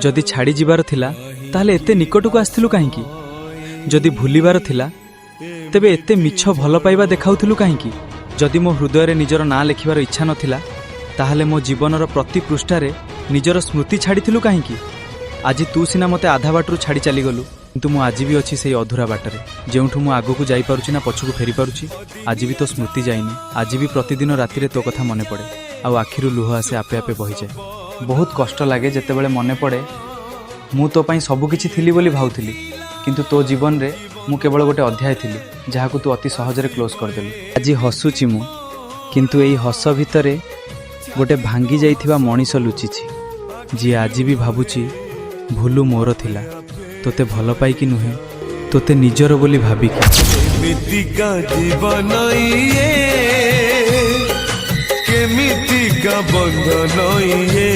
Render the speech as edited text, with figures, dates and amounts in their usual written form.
ଯଦି ଛାଡ଼ି ଯିବାର ଥିଲା, ତାହେଲେ ଏତେ ନିକଟକୁ ଆସିଥିଲୁ କାହିଁକି? ଯଦି ଭୁଲିବାର ଥିଲା, ତେବେ ଏତେ ମିଛ ଭଲ ପାଇବା ଦେଖାଉଥିଲୁ କାହିଁକି? ଯଦି ମୋ ହୃଦୟରେ ନିଜର ନାଁ ଲେଖିବାର ଇଚ୍ଛା ନଥିଲା, ତାହେଲେ ମୋ ଜୀବନର ପ୍ରତି ପୃଷ୍ଠାରେ ନିଜର ସ୍ମୃତି ଛାଡ଼ିଥିଲୁ କାହିଁକି? ଆଜି ତୁ ସିନା ମୋତେ ଆଧା ବାଟରୁ ଛାଡ଼ି ଚାଲିଗଲୁ, କିନ୍ତୁ ମୁଁ ଆଜି ବି ଅଛି ସେଇ ଅଧୁରା ବାଟରେ, ଯେଉଁଠୁ ମୁଁ ଆଗକୁ ଯାଇପାରୁଛି ନା ପଛକୁ ଫେରିପାରୁଛି। ଆଜି ବି ତୋ ସ୍ମୃତି ଯାଇନି। ଆଜି ବି ପ୍ରତିଦିନ ରାତିରେ ତୋ କଥା ମନେ ପଡ଼େ ଆଉ ଆଖିରୁ ଲୁହ ଆସେ, ଆପେ ଆପେ ବହିଯାଏ। ବହୁତ କଷ୍ଟ ଲାଗେ ଯେତେବେଳେ ମନେ ପଡ଼େ। ମୁଁ ତୋ ପାଇଁ ସବୁକିଛି ଥିଲି ବୋଲି ଭାବୁଥିଲି, କିନ୍ତୁ ତୋ ଜୀବନରେ ମୁଁ କେବଳ ଗୋଟେ ଅଧ୍ୟାୟ ଥିଲି, ଯାହାକୁ ତୁ ଅତି ସହଜରେ କ୍ଲୋଜ୍ କରିଦେଲୁ। ଆଜି ହସୁଛି ମୁଁ, କିନ୍ତୁ ଏଇ ହସ ଭିତରେ ଗୋଟେ ଭାଙ୍ଗି ଯାଇଥିବା ମଣିଷ ଲୁଚିଛି, ଯିଏ ଆଜି ବି ଭାବୁଛି ଭୁଲ ମୋର ଥିଲା, ତୋତେ ଭଲ ପାଇକି ନୁହେଁ, ତୋତେ ନିଜର ବୋଲି ଭାବିକି। କେମିତିକା ଜୀବନ ଇଏ, କେମିତିକା ବନ୍ଧନ ଇଏ।